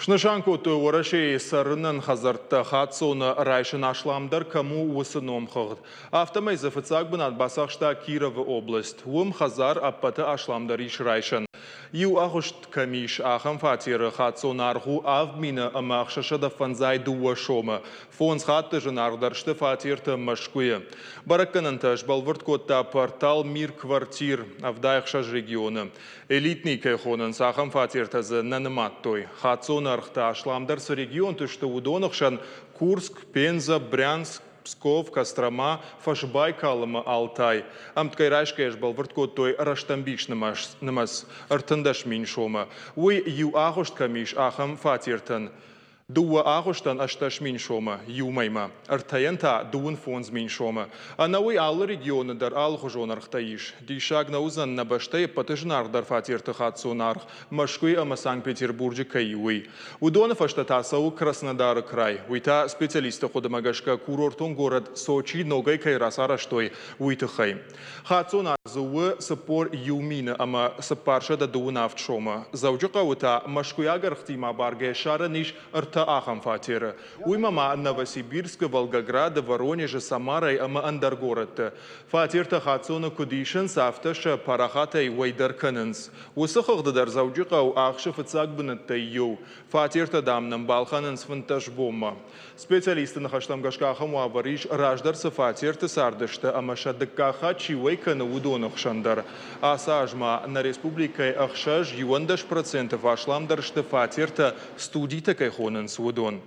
Снысан кодтой Уӕрӕсейы цӕрынӕн хӕдзӕрттӕ хаццоны райсын асламдӕр кӕм у, уыцы номхыгъд. Афтӕмӕй дзы фыццаг бынат бацахста Кировы область. Уым хӕдзар ӕппӕты асламдӕр ис райсӕн. Иу агъуыст кӕм ис, ахӕм фатеры хаццоны аргъ у 7652 сомы. Фондз хатты зынаргъдӕр сты фатертӕ Мӕскуыйы. Бӕрӕггӕнӕнтӕ сбӕлвырд кодта портал Мир квартир. 76 регионы. Элитный кӕй хонынц, ахӕм фатертӕ дзы нӕ нымадтой. Хаццоны ӕргътӕ асламдӕр цы регионты сты, уыдоны хсӕн Курск, Пенза, Брянск, Псков, Кострома, Фӕсбайкал ӕмӕ Алтай. Ӕмткӕй райсгӕйӕ сбӕлвырд кодтой рӕстӕмбис нымӕц, 13 000 сомы. Уый иу агъуыст кӕм ис, ахӕм фатертӕн. Дыууӕ агъуыстӕн 18 000 сомы иу мӕймӕ, ӕртӕйӕн та 35 000 сомы. Ӕнӕуый алы регионы дӕр алыхуызон ӕргътӕ ис. Диссаг нӕ уыдзӕн, нӕ бӕстӕйы ӕппӕты зынаргъдӕр фатерты хаццон аргъ Мӕскуыйы ӕмӕ Санкт-Петербурджы кӕй у, уый. Уыдоны фӕстӕ та цӕуы Краснодары край. Уый та специалистты хъуыдымӕ гӕсгӕ курортон горӕт Сочи ногӕй кӕй рацарӕзтой, уый тыххӕй. Хаццон аргъ дзы у 41 437 сомы. Дзӕуджыхъӕуы та мӕскуыйаг ӕргътимӕ баргӕ ссарӕн ис ӕртӕ ахӕм фатеры. Уыимӕ ма Новосибирскы, Волгограды, Воронежы, Самарайы ӕмӕ ӕндӕр горӕтты. Фатертӕ хаццоны куыд исынц, афтӕ сӕ парахатӕй уӕй дӕр кӕнынц. Уыцы хыгъды дӕр Дзӕуджыхъӕу ахсы фыццаг бынӕттӕй иу. Фатертӕ, дам, нӕм балхӕнынц 15 бонмӕ. Специалистты ныхӕстӕм гӕсгӕ ахӕм уавӕр ис, раздӕр цы фатерты цардысты ӕмӕ сӕ дыккаг хатт чи уӕй кӕны, уыдоны хсӕн дӕр. Ацы аз ма нӕ республикӕйы 6, 11% фӕасламдӕр сты фатертӕ, студитӕ кӕй хонынц, уыдон.